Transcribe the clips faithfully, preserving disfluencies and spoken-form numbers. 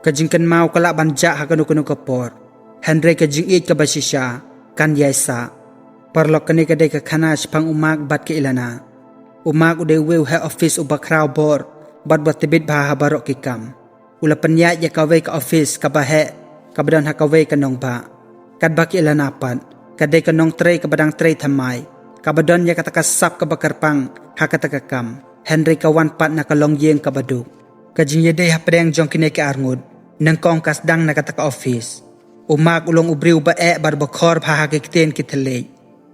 Ka jingkynmaw ka lah ban jah ha kano kano ka por, hynrei ka jingïeit kaba shisha kan ïai sah. Paralok, kane ka dei ka khana shaphang u Mark bad ka Ilana. U Mark u dei uwei u heh office uba khraw bor bad uba tbit bha ha baroh ki kam. U la pynïaid ïa kawei ka office kaba heh, kaba don ha kawei ka nongbah. Katba ka Ilana pat ka dei ka nongtrei kaba dang trei thymmai, kaba don ïa kata ka sap kaba kyrpang ha kata ka kam, hynrei ka wan pat na ka longïing kaba duk. Ka jingïadei hapdeng jong kine ki arngut nyngkong ka sdang na kata ka office. U Mark u long u briew ba eh bad ba khor bha ha ki ktien ki thylliej.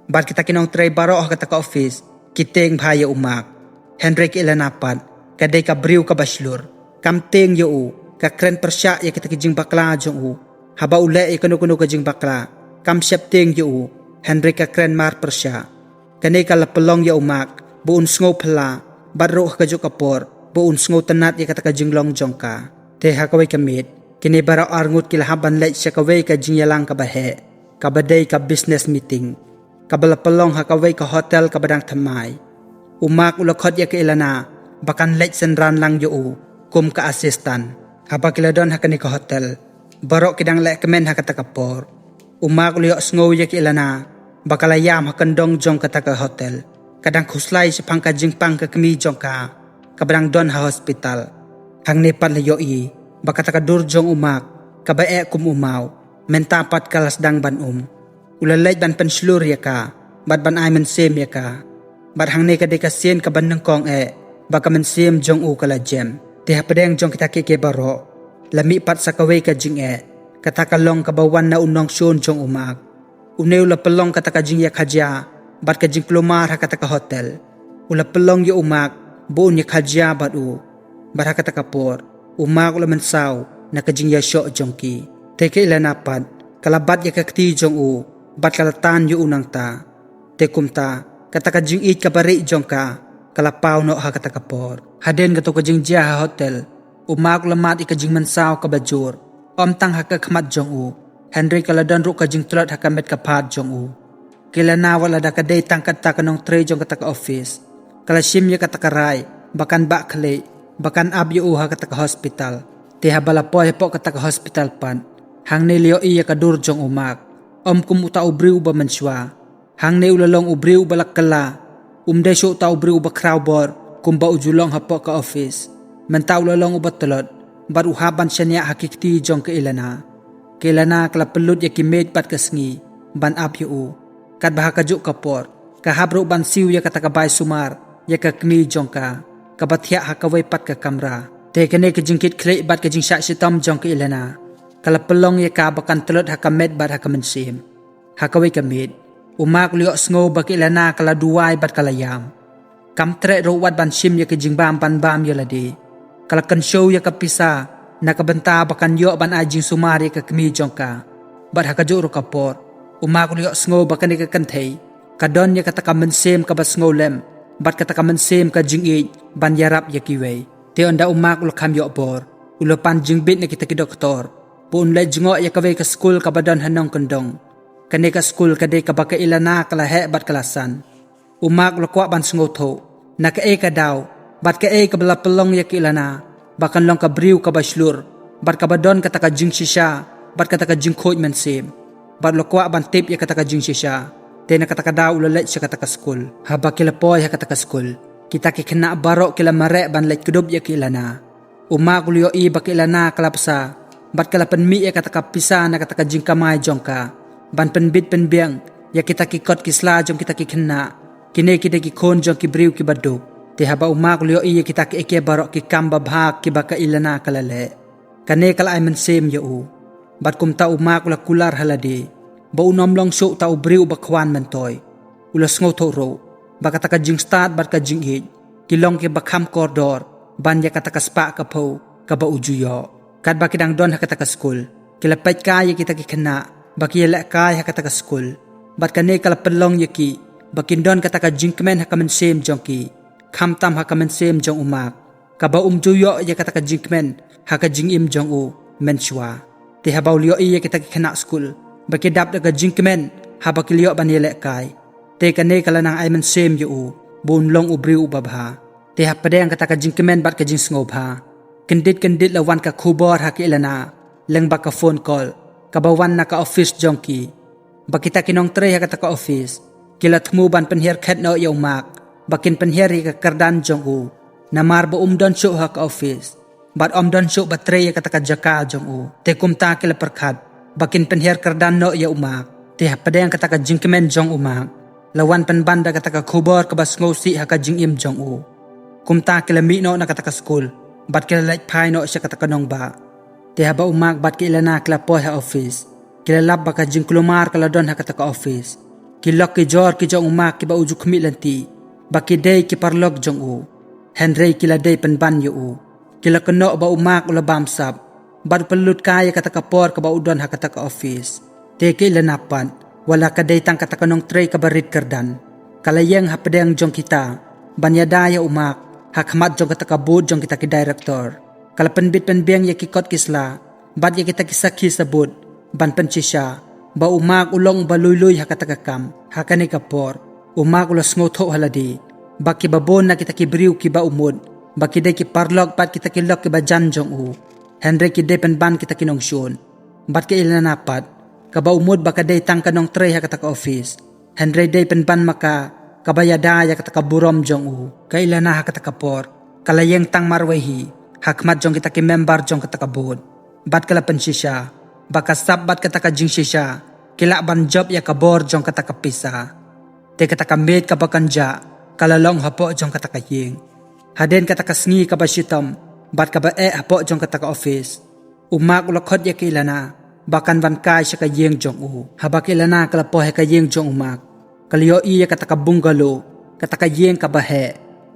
Bad kita ki nongtrei baroh ha kata ka office ki tieng bha ïa u Mark. Hynrei ka Ilana pat ka dei ka briew kaba shlur. Kam tieng ïa u, ka kren pyrshah ïa kita ki jingbakla jong u. Haba u leh ïa kano kano ka jingbakla, kam shep tieng ïa u, hynrei ka kren mar pyrshah. Kane ka la pynlong ïa u Mark ba un sngew phylla, bad ruh ha kajuh ka por ba un sngewtynnad ïa kata ka jinglong jong ka. Te ha kawei ka miet, kine baroh arngut ki la hap ban leit sha kawei ka jingïalang kaba heh, kaba dei ka business meeting, kaba la pynlong ha kawei ka hotel kaba dang thymmai. U Mark u la khot ïa ka Ilana ba kan leit synran lang ïa u kum ka assistant. Haba ki la don ha kane ka hotel, baroh ki dang lehkmen ha kata ka por. U Mark u la ïohsngew ïa ka Ilana ba ka la ïam ha kyndong jong kata ka hotel, ka dang khuslai shaphang ka jingpang ka kmie jong ka, kaba dang don ha hospital. Hangne pat la ïohi ba kata ka dur jong u Mark, kaba eh kum u maw, mynta pat ka la sdang ban um. U la leit ban pynshlur ïa ka bad ban ai mynsiem ïa ka. Bad hangne ka dei ka sien kaba nyngkong eh ba ka mynsiem jong u ka la jem. Te hapdeng jong kita kiei kiei baroh, la mih pat sa kawei ka jingeh. Kata ka long kaba wan na u nongshun jong u Mark. Une u la pynlong kata ka jingïakajia bad ka jingkulmar ha kata ka hotel. U la pynlong ïa u Mark ba un ïakajia bad u. Bad ha kata ka por, u Mark u la mynsaw na ka jingïashoh jong ki. Te ka Ilana pat ka la bat ïa ka kti jong u bad ka la tan ïa u nangta. Te kumta, kata ka jingïeit kaba rieh jong ka, ka la paw noh ha kata ka por. Hadien kato ka jingjia ha hotel, u Mark u la mad ïa ka jingmynsaw kaba jur, ym tang ha ka khmat jong u, hynrei ka la don ruh ka jingtlot ha ka met ka phad jong u. Ka Ilana, wat lada ka dei tang kata ka nongtrei jong kata ka office, ka la shim ïa kata ka rai ba kan bah khlieh, ba kan ap ïa u ha kata ka hospital. Te haba la poi hapoh kata ka hospital pat, hangne la ïohi ïa ka dur jong u Mark, ym kum uta u briew uba mynshuwa. Hangne u la long u briew uba la kylla. Um dei shuh uta u briew uba khraw bor kumba u ju long hapoh ka office. Mynta u la long uba tlot bad u hap ban shaniah ha ki kti jong ka Ilana. Ka Ilana ka la pynlut ïa ki miej bad ka sngi ban ap ïa u. Katba ha kajuh ka por, ka hap ruh ban siew ïa kata ka bai sumar ïa ka kmie jong ka, kaba thiah ha kawei pat ka kamra. Te kane ka jingkitkhlieh bad ka jingshah shitom jong ka Ilana, ka la pynlong ïa ka ba kan tlot ha ka met bad ha ka mynsiem. Ha kawei ka miet, u Mark u la ïohsngew ba ka Ilana ka la duwai bad ka la ïam. Kam treh ruh wat ban shim ïa ka jingbam ban bam ïa lade. Ka la kynshew ïa ka pisa na ka bynta ba kan ïoh ban ai jingsumar ïa ka kmie jong ka. Bad ha kajuh ruh ka por, u Mark u la ïohsngew ba kane ka kynthei ka don ïa kata ka mynsiem kaba sngewlem bad kata ka mynsiem ka jingïeit ban ïarap ïa kiwei. Te ynda u Mark u la kham ïoh bor, u la pan jingbit na kita ki doktor ba un leit jngoh ïa kawei ka skul kaba don ha nongkyndong. Kane ka skul ka dei kaba ka Ilana ka la heh bad ka la san. U Mark u la kwah ban sngewthuh na kaei ka daw bad kaei kaba la pynlong ïa ka Ilana ba kan long ka briew kaba shlur bad kaba don kata ka jingshisha bad kata ka jingkhuid mynsiem. Bad u la kwah ban tip ïa kata ka jingshisha. Te na kata ka daw u la leit sha kata ka skul. Haba ki la poi ha kata ka skul, kita ki khynnah baroh ki la mareh ban leit kdup ïa ka Ilana. U Mark u la ïohi ba ka Ilana ka la bsa bad ka la pynmih ïa kata ka pisa na kata ka jingkamai jong ka ban pynbit pynbiang ïa kita ki kot ki sla jong kita ki khynnah. Kine ki dei ki khun jong ki briew kiba duk. Te haba u Mark u la ïohi ïa kita kiei kiei baroh ki kam babha kiba ka Ilana ka la leh, kane ka la ai mynsiem ïa u. Bad kumta u Mark u la kular ha lade ba un ym long shuh uta u briew uba khwan myntoi. U la sngewthuh ruh ba kata ka jingstad bad ka jingïeit ki long kiba kham kordor ban ïa kata ka spah ka phew kaba u ju ïoh. Katba ki dang don ha kata ka skul, ki la peit kai ïa kita ki khynnah ba ki ïalehkai ha kata ka skul. Bad kane ka la pynlong ïa ki ba kin don kata ka jingkmen ha ka mynsiem jong ki, khamtam ha ka mynsiem jong u Mark, kaba um ju ïoh ïa kata ka jingkmen ha ka jingim jong u mynshuwa. Te haba u la ïohi ïa kita ki khynnah skul ba ki dap da ka jingkmen haba ki la ïoh ban ïalehkai, te kane ka la nang ai mynsiem ïa u ba un long u briew uba bha. Te hapdeng kata ka jingkmen bad ka jingsngewbha, Kyndit kyndit la wan ka khubor ha ka Ilana lyngba ka phone call kaba wan na ka office jong ki, ba kita ki nongtrei ha kata ka office ki la thmu ban pynhiar khet noh ïa u Mark ba kin pynhiar ïa ka kyrdan jong u, namar ba um don shuh ha ka office bad um don shuh ba trei ïa kata ka jaka jong u. Te kumta ki la pyrkhat ba kin pynhiar kyrdan noh ïa u Mark. Te hapdeng kata ka jingkmen jong u Mark, la wan pynban da kata ka khubor kaba sngewsih ha ka jingim jong u. Kumta ki la mih noh na kata ka skul bad ki la leit phai noh sha kata ka nongbah. Te haba u Mark bad ka Ilana ki la poi ha office, ki la lap ba ka jingkulmar ka la don ha kata ka office. Ki lok ki jor ki jong u Mark kiba u ju khmih lynti ba ki dei ki paralok jong u, hynrei ki la dei pynban ïa u. Ki la kynnoh ba u Mark u la bam sap bad u pynlut kai ïa kata ka por kaba u don ha kata ka office. Te ka Ilana pat, wat la ka dei tang kata ka nongtrei kaba rit kyrdan, ka la ïeng hapdeng jong kita ban ïada ïa u Mark ha khmat jong kata ka booth jong kita ki director. Ka la pynbit pynbiang ïa ki kot ki sla bad ïa kita ki sakhi sabut ban pynshisha ba u Mark u long ba lui lui ha kata ka kam. Ha kane ka por u Mark u la sngewthuh ha lade ba kiba bun na kita ki briew kiba u mut ba ki dei ki paralok bad kita ki lok kiba jan jong u, hynrei ki dei pynban kita ki nongshun. Bad ka Ilana pat, kaba u mut ba ka dei tang ka nongtrei ha kata ka office, hynrei dei pynban ma ka kaba ïada ïa kata ka burom jong u. Ka Ilana ha kata ka por ka la ïeng tang marwei hi ha khmat jong kita ki member jong kata ka booth bad ka la pynshisha ba ka sap bad kata ka jingshisha ki lah ban jop ïa ka bor jong kata ka pisa. Te kata ka miet kaba kynjah ka la long hapoh jong kata ka ïing. Hadien kata ka sngi kaba shitom bad kaba eh hapoh jong kata ka office, u Mark u la khot ïa ka Ilana ba kan wan kai sha ka ïing jong u. Haba ka Ilana ka la poi ha ka ïing jong u Mark, ka la ïohi ïa kata ka bungalow, kata ka ïing kaba heh,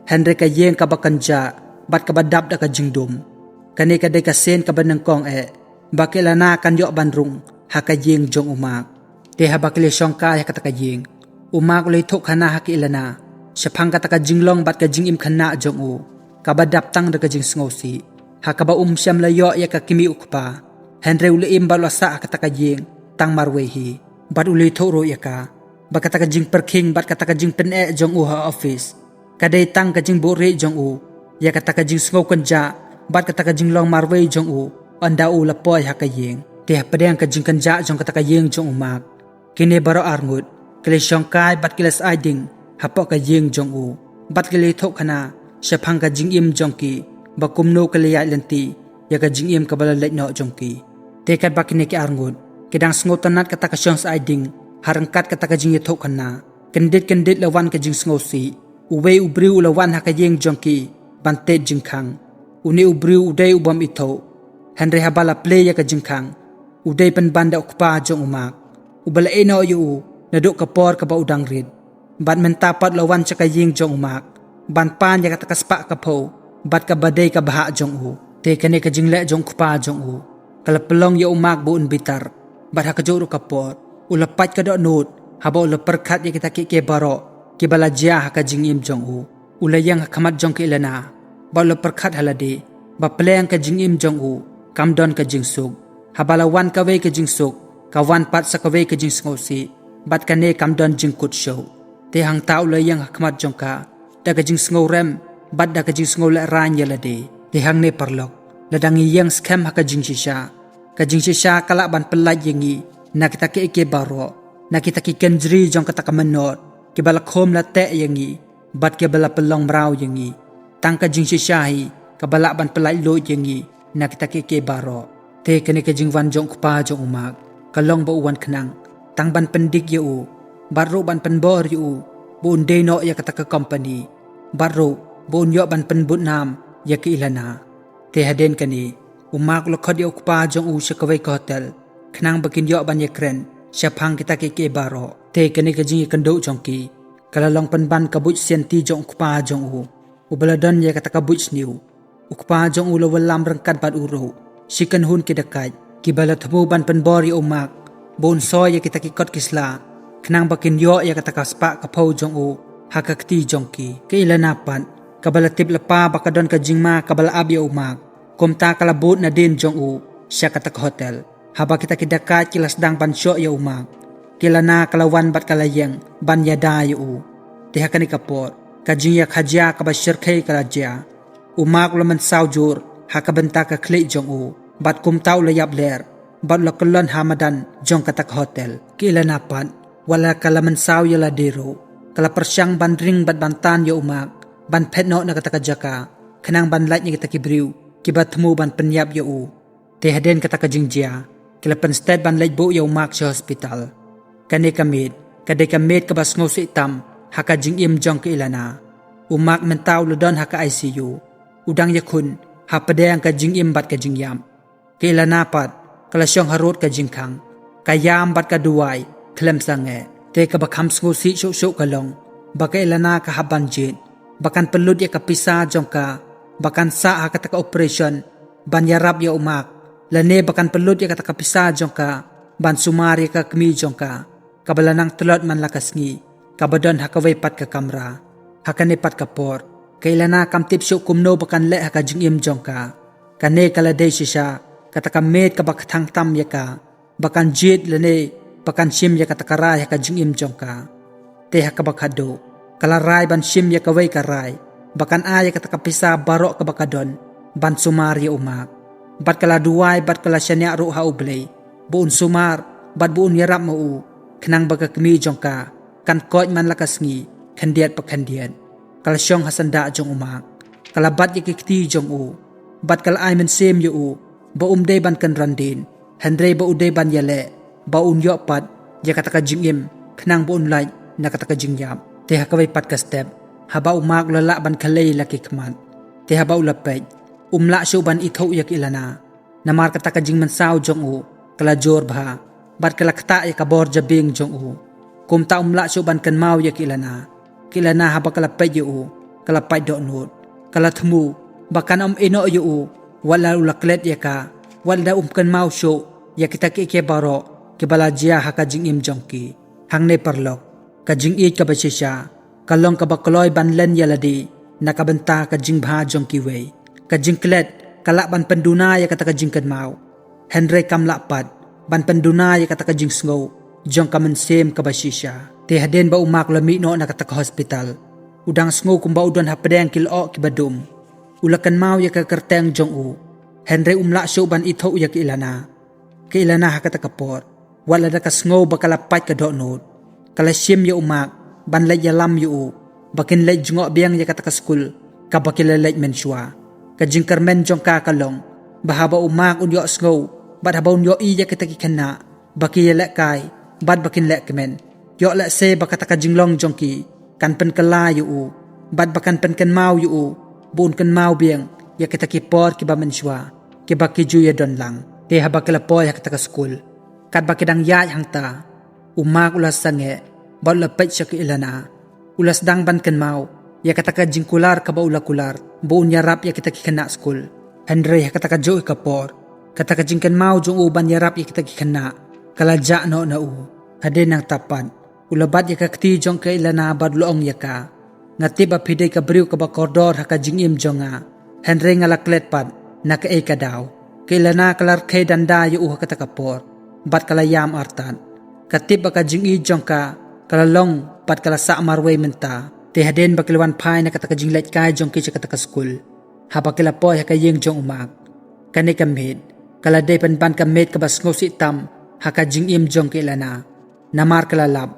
hynrei ka ïing kaba kynjah bad kaba dap da ka jingdum. Kane ka dei ka sien kaba nyngkong eh ba ka Ilana kan ïoh ban rung ha ka ïing jong u Mark. Te haba ki la shong kai ha kata ka ïing, u Mark u la ïathuhkhana ha ka Ilana shaphang kata ka jinglong bad ka jingim khynnah jong u kaba dap tang da ka jingsngewsih, ha kaba um shym la ïoh ïa ka kmie u kpa, hynrei u la im bad u la sah ha kata ka ïing tang marwei hi. Bad u la ïathuh ruh ïa ka ba kata ka jingpyrkhing bad kata ka jingpyneh jong u ha office ka dei tang ka jingbuhrieh jong u ïa kata ka jingsngew kynjah bad kata ka jinglong marwei jong u ynda u la poi ha ka ïing. Te hapdeng ka jingkynjah jong kata ka ïing jong u Mark, kine baroh arngut ki la shong kai bad ki la shai ding hapoh ka ïing jong u bad ki la ïathuhkhana shaphang ka jingim jong ki, ba kumno ki la ïaid lynti ïa ka jingim kaba la leit noh jong ki. Te katba kine ki arngut ki dang sngewtynnat kata ka shong shai ding ha ryngkat kata ka jingïathuhkhana, kyndit kyndit la wan ka jingsngewsih. Uwei u briew u la wan ha ka ïing jong ki ban tied jingkhang. Une u briew u dei u bym ithuh, hynrei haba la plie ïa ka jingkhang, u dei pynban da u kpa jong u Mark, uba la ïehnoh ïa u naduh ka por kaba u dang rit. Bad mynta pat u la wan sha ka ïing jong u Mark ban pan ïa kata ka spah ka phew bad kaba dei ka bhah jong u. Te kane ka jingleh jong u kpa jong u ka la pynlong ïa u Mark ba un bitar. Bad ha kajuh ruh ka por u la pait ka dohnud haba u la pyrkhat ïa kita kiei kiei baroh kiba la jia ha ka jingim jong u. U la ïeng ha khmat jong ka Ilana bad u la pyrkhat ha lade ba pleng ka jingim jong u kam don ka jingsuk. Haba la wan kawei ka jingsuk, ka wan pat sa kawei ka jingsngewsih, bad kane kam don jingkut shuh. Te hangta u la ïeng ha khmat jong ka da ka jingsngewrem bad da ka jingsngewlehraiñ ïa lade. Te hangne paralok, lada ngi ïeng skhem ha ka jingshisha, ka jingshisha ka lah ban pyllait ïa ngi na kita kiei kiei baroh, na kita ki kynjri jong kata ka mynnor kiba la khum la teh ïa ngi bad kiba la pynlong mraw ïa ngi. Tang ka jingshisha hi kaba lah ban pyllait luid ïa ngi na kita kiei kiei baroh. Te kane ka jingwan jong u kpa jong u Mark ka long ba u wan khnang tang ban pyndik ïa u, bad ruh ban pynbor ïa u ba un dei noh ïa kata ka company, bad ruh ba un ïoh ban pynbud nam ïa ka Ilana. Te hadien kane, u Mark u la khot ïa u kpa jong u sha kawei ka hotel khnang ba kin ïoh ban ïakren shaphang kita kiei kiei baroh. Te kane ka jingïakynduh jong ki ka la long pynban ka buit sianti jong u kpa jong u, uba la don ïa kata ka buit sniew. U kpa jong u la wallam ryngkat bad u ruh shi kynhun ki dakaid kiba la thmu ban pynbor ïa u Mark ba un soi ïa kita ki kot ki sla khnang ba kin ïoh ïa kata ka spah ka phew jong u ha ka kti jong ki. Ka Ilana pat, kaba la tip lypa ba ka don ka jingma kaba la ap ïa u Mark, kumta ka la bud nadien jong u sha kata ka hotel. Haba kita ki dakaid ki la sdang ban shoh ïa u Mark, ka Ilana ka la wan bad ka la ïeng ban ïada ïa u. Te ha kane ka por, ka jingïakajia kaba shyrkhei ka la jia. U Mark u la mynsaw jur ha ka bynta ka khlieh jong u, bad kumta u la ïap ler, bad u la kyllon ha madan jong kata ka hotel. Ka Ilana pat, wat la ka la mynsaw ïa lade ruh, ka la pyrshang ban ring bad ban tan ïa u Mark, ban phet noh na kata ka jaka, khnang ban lait na kita ki briew kiba thmu ban pynïap ïa u. Te hadien kata ka jingjia, ki la pynstet ban leit buh ïa u Mark sha hospital. Kane ka miet, ka dei ka miet kaba sngewsih tam ha ka jingim jong ka Ilana. U Mark mynta u la don ha ka I C U, u dang ïakhun hapdeng ka jingim bad ka jingïap. Ka Ilana pat, ka la shong harud ka jingkhang, ka ïam bad ka duwai khlem sangeh. Te kaba kham sngewsih shuh shuh ka long ba ka Ilana ka hap ban jied ba kan pynlut ïa ka pisa jong ka ba kan sah ha kata ka operation ban ïarap ïa u Mark, lane ba kan pynlut ïa kata ka pisa jong ka ban sumar ïa ka kmie jong ka, kaba la nang tlot man la ka sngi, kaba don ha kawei pat ka kamra. Ha kane pat ka por, ka Ilana kam tip shuh kumno ba kan leh ha ka jingim jong ka. Kane ka la dei shisha kata ka miet kaba kthang tam ïa ka ba kan jied lane ba kan shim ïa kata ka rai ha ka jingim jong ka. Te ha kaba khatduh, ka la rai ban shim ïa kawei ka rai ba kan ai ïa kata ka pisa baroh kaba ka don ban sumar ïa u Mark. Bad ka la duwai bad ka la shaniah ruh ha U Blei ba un sumar bad ba un ïarap ma u, khnang ba ka kmie jong ka kan koit man la ka sngi khyndiat pa khyndiat. Ka la shong ha syndah jong u Mark, ka la bat ïa ki kti jong u, bad ka la ai mynsiem ïa u ba um dei ban kynran dien, hynrei ba u dei ban ïaleh ba un ïoh pat ïa kata ka jingim, khnang ba un lait na kata ka jingïap. Te ha kawei pat ka step, haba u Mark u la lah ban khlei la ki khmat, te haba u la peit, um lah shuh ban ithuh ïa ka Ilana. Namar kata ka jingmynsaw jong u ka la jur bha, bad ka la ktah ïa ka bor jabieng jong u. Kumta um lah shuh ban kynmaw ïa ka Ilana. Ka Ilana haba ka la peit ïa u, ka la pait dohnud, ka la thmu ba kan ym ïehnoh ïa u wat la u la klet ïa ka, wat la um kynmaw shuh ïa kita kiei kiei baroh kiba la jia ha ka jingim jong ki. Hangne paralok, ka jingïeit kaba shisha ka long kaba kloi ban len ïa lade na ka bynta ka jingbha jong kiwei. Ka jingklet ka lah ban pynduna ïa kata ka jingkynmaw, hynrei kam lah pat ban pynduna ïa kata ka jingsngew jong ka mynsiem kaba shisha. Te hadien ba u Mark u la mih noh na kata ka hospital, u dang sngew kumba u don hapdeng ki lyoh kiba dum. U la kynmaw ïa ka kyrteng jong u, hynrei um lah shuh ban ithuh ïa ka Ilana. Ka Ilana ha kata ka por, wat lada ka sngew ba ka la pait ka dohnud, ka la shim ïa u Mark ban leit ïalam ïa u ba kin leit jngoh biang ïa kata ka skul kaba ki la leit mynshuwa. Ka jingkyrmen jong ka ka long ba haba u Mark un ïohsngew bad haba un ïohi ïa kita ki khynnah ba ki ïalehkai bad ba kin lehkmen, ïoh lehse ba kata ka jinglong jong ki kan pynkylla ïa u, bad ba kan pynkynmaw ïa u ba un kynmaw biang ïa kita ki por kiba mynshuwa kiba ki ju ïadon lang. Te haba ki la poi ha kata ka skul, katba ki dang ïaid hangta, u Mark u la sangeh bad u la peit sha ka Ilana. U la sdang ban kynmaw ïa kata ka jingkular kaba u la kular ba un ïarap ïa kita ki khynnah skul. Hynrei ha kata kajuh ka por, kata ka jingkynmaw jong u ban ïarap ïa kita ki khynnah ka la jah noh na u. Hadien nangta pat, u la bat ïa ka kti jong ka Ilana bad u la ong ïa ka, nga tip ba phi dei ka briew kaba kordor ha ka jingim jong nga, hynrei nga la klet pat na kaei ka daw. Ka Ilana ka la rkhie danda ïa u ha kata ka por bad ka la ïam artat. Ka tip ba ka jingïeit jong ka ka la long bad ka la sah marwei mynta. Te hadien ba ki la wan phai na kata ka jingleit kai jong ki sha kata ka skul, haba ki la poi ha ka ïing jong u Mark, kane ka miet ka la dei pynban ka miet kaba sngewsih tam ha ka jingim jong ka Ilana. Namar ka la lap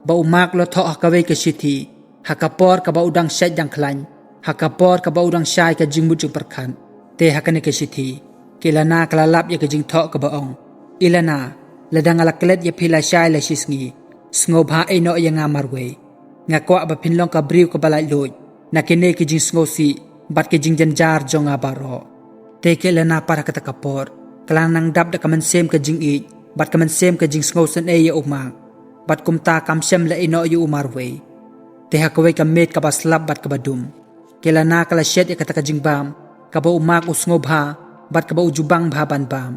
ba u Mark u la thoh ha kawei ka shithi ha ka por kaba u dang shait dang khlaiñ, ha ka por kaba u dang shai ka jingmut jingpyrkhat. Te ha kane ka shithi, ka Ilana ka la lap ïa ka jingthoh kaba ong, Ilana, lada nga la klet ïa phi lashai lashisngi, sngewbha ai noh ïa nga marwei. Nga kwah ba phin long ka briew kaba laitluid na kine ki jingsngewsih bad ki jingjynjar jong nga baroh. Te ka Ilana pat ha kata ka por ka la nang dap da ka mynsiem ka jingïeit bad ka mynsiem ka jingsngewsynei ïa u Mark, bad kumta kam shym la ai noh ïa u marwei. Te ha kawei ka miet kaba slap bad kaba dum, ka Ilana ka la shet ïa kata ka jingbam kaba u Mark u sngewbha bad kaba u ju bang bha ban bam.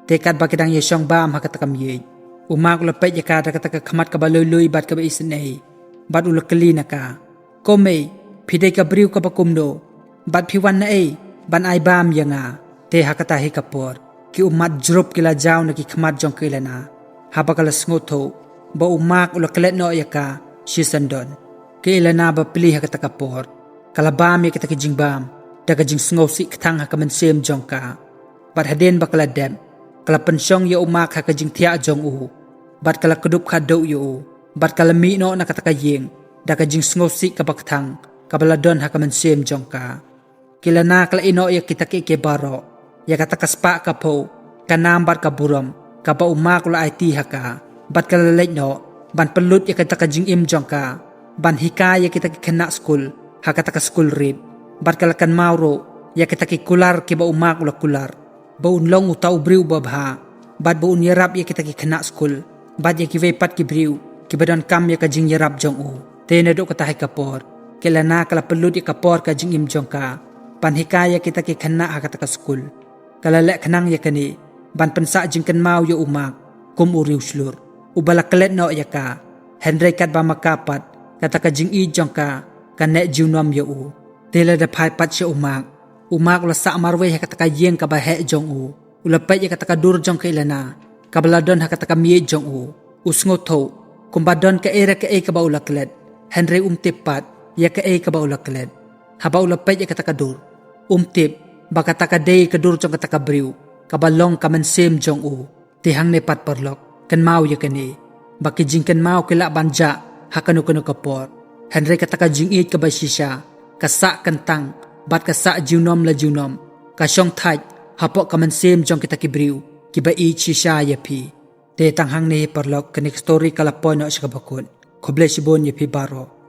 Te katba ki dang ïashong bam ha kata ka miet, u Mark u la peit ïa ka da kata ka khmat kaba lui lui bad kaba isynei, bad u la kylli na ka, ko mei, phi dei ka briew kaba kumno, bad phi wan naei ban ai bam ïa nga? Te ha kata hi ka por, ki ummat jrup ki la jaw na ki khmat jong ka Ilana haba ka la sngewthuh ba u Mark u la klet noh ïa ka shisyndon. Ka Ilana bapli ha kata ka por ka la bam ïa kita ki jingbam da ka jingsngewsih kthang ha ka mynsiem jong ka. Bad hadien ba ka la dep, ka la pynshong ïa u Mark ha ka jingthiah jong u, bad ka la kdup khatduh ïa u, bad ka la mih noh na kata ka ïing da ka jingsngewsih kaba kthang kaba la don ha ka mynsiem jong ka. Ki Lana ka la ïeh noh ïa kita kiei kiei baroh, ïa kata ka spah ka phew, ka nam bad ka burom kaba u Mark u la aiti ha ka, bad ka la leit noh ban pynlut ïa kata ka jingim jong ka ban hikai ïa kita ki khynnah skul ha kata ka skul rit. Bad ka la kynmaw ruh ïa kita ki kular kiba u Mark u la kular, ba un long uta u briew uba bha, bad ba un ïarap ïa kita ki khynnah skul bad ïa kiwei pat ki briew kiba donkam ïa ka jingïarap jong u. Te naduh kata hi ka por, ki Lana ka la pynlut ïa ka por ka jingim jong ka ban hikai ïa kita ki khynnah ha kata ka skul. Ka la leh khnang ïa kane ban pynsah jingkynmaw ïa u Mark kum u riewshlur uba la klet noh ïa ka. Hynrei katba ma ka pat, kata ka jingïeit jong ka ka neh junom ïa u. Te lada phai pat sha u Mark, u Mark u la sah marwei ha kata ka ïing kaba heh jong u. U la peit ïa kata ka dur jong ki Lana kaba la don ha kata ka miej jong u. U sngewthuh kumba don kaei re kaei kaba u la klet, hynrei um tip pat ïa kaei kaba u la klet. Haba u la peit ïa kata ka dur, um tip ba kata ka dei ka dur jong kata ka briew kaba long ka mynsiem jong u. Te hangne pat paralok, kynmaw ïa kane, ba ki jingkynmaw ki lah ban jah ha kano kano ka por, hynrei kata ka jingïeit kaba shisha ka sah kyntang bad ka sah junom la junom, ka shong thait hapoh ka mynsiem jong kita ki briew kiba ïeit shisha ïa phi. Te tang hangne hi paralok, kane ka story ka la poi noh sha kaba kut. Khublei shibun ïa phi baroh.